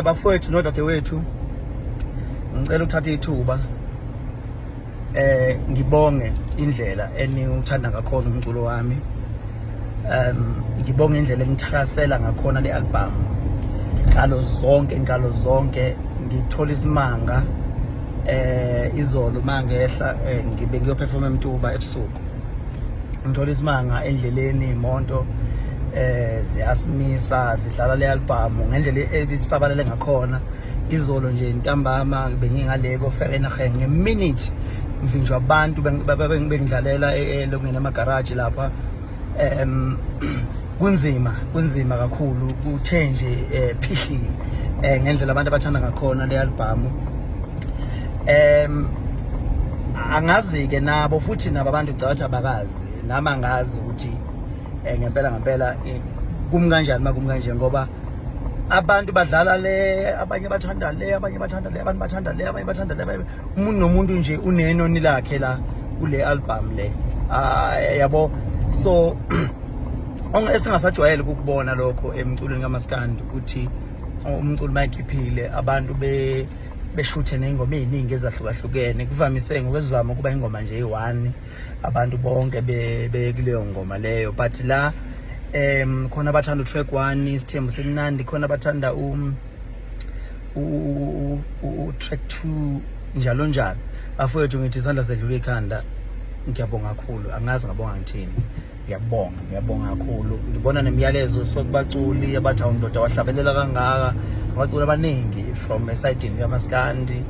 Bafowethu nodadewethu, ngicela ukuthatha ithuba ngibonge indlela eniwuthanda ngakhona umculo wami. Ngibonge indlela enithakasela ngakhona le album. Ngalo zonke ingalo zonke ngithola isimanga izolo mangehla ngibe ngiyoperform eMtuba ebusuku. Ngithola isimanga endleleni, imoto ziyasimisa, zidlala le album ngendlela ebisabalele ngakhona. Izolo nje ntambama bengingale ko Vereeniging, ngeminute ngivinjwa abantu bengidlalela elokungena emagaraji lapha. Kunzima, kunzima kakhulu, kuthe nje phihli ngendlela abantu abathanda ngakhona le album. Angazi ke nabo futhi nabo abantu ngicabanga abakazi, nami angazi ukuthi ngempela ngempela kumi kanjani makumi kanje, ngoba abantu badlala le, abanye bathanda le, abanye bathanda le, abantu bathanda le, abanye bathanda le. Umuntu nomuntu nje unenoni lakhe la kule album le. Ah, yabo, so esingasajwayele ukukubona lokho emculweni kaMaskandi, ukuthi umculo mayikhiphile abantu be beshuthe ney'ngoma ey'ningi ezahlukahlukene. Kuvamise ngokwezivama ukuba ingoma nje eyi-one, abantu bonke bekuleyo ngoma leyo, but la khona abathanda utrack 1, isithembu simnandi, khona abathanda u track 2, njalo njalo. Bafowethu, ngithi isandla sedlula ikhanda. Ngiyabonga kakhulu, angazi ngabonga ngithini. Ngiyabonga, ngiyabonga kakhulu. Ngibona nemiyalezo sokubaculi abathi, "Awu ndoda, wahlabelela kangaka." Abaculi abaningi from esayidini kamaskandi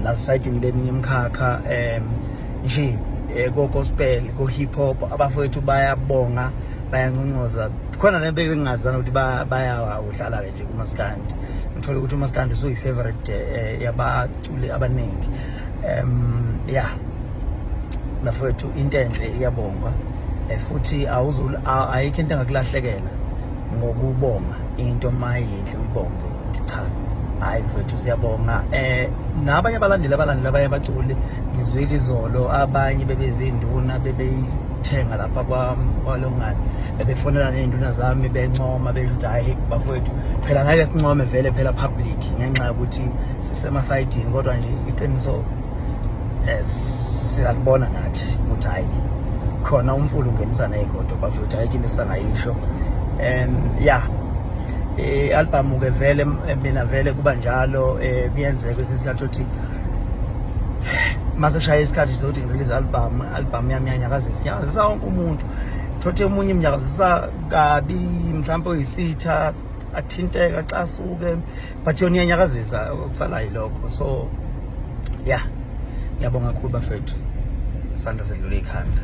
nasesayidini leminye imikhakha nje, ko gospel, ko hip hop, abafowethu bayabonga, bayanconcoza. Khona nebe bengingazana ukuthi bayawudlala ke nje kumaskandi. Ngithola ukuthi umaskandi usuyi favorite yabaculi abaningi. Yeah, bafowethu, into enhle iyabongwa, futhi awuzul ayikho into engakulahlekela ngokubonga into mayinhle, uyibonge ukuthi cha, hayi mfowethu, siyabonga. Nabanye abalandeli abalandeli abanye abaculi, ngizwile izolo abanye bebezinduna bebeyithenga lapha kwalongane, bebefonela ney'nduna zami bencoma, besho ukuthi, "Hhayi bafowethu, phela ngeke sincome vele phela public ngenxa yokuthi sisemasayidini, kodwa nje iqiniso siyalibona nathi ukuthi hayi khona umfula ungenisa ney'godo." Bafowethu, ayikho into esangayisho. Yeah, album ke vele mina vele kuba njalo, kuyenzeka kwesinye isikhathi ukuthi mase kushaya isikhathi sokuthi ngirelease album, album yami yanyakazisa, inyakazisa wonke umuntu. Thothe omunye imnyakazisa kabi, mhlawumbe oyisitha athinteka, acasuke, but yona iyanyakazisa, okusala yilokho. So yeah, ngiyabonga kakhulu bafethu, isandla sedlula ikhanda.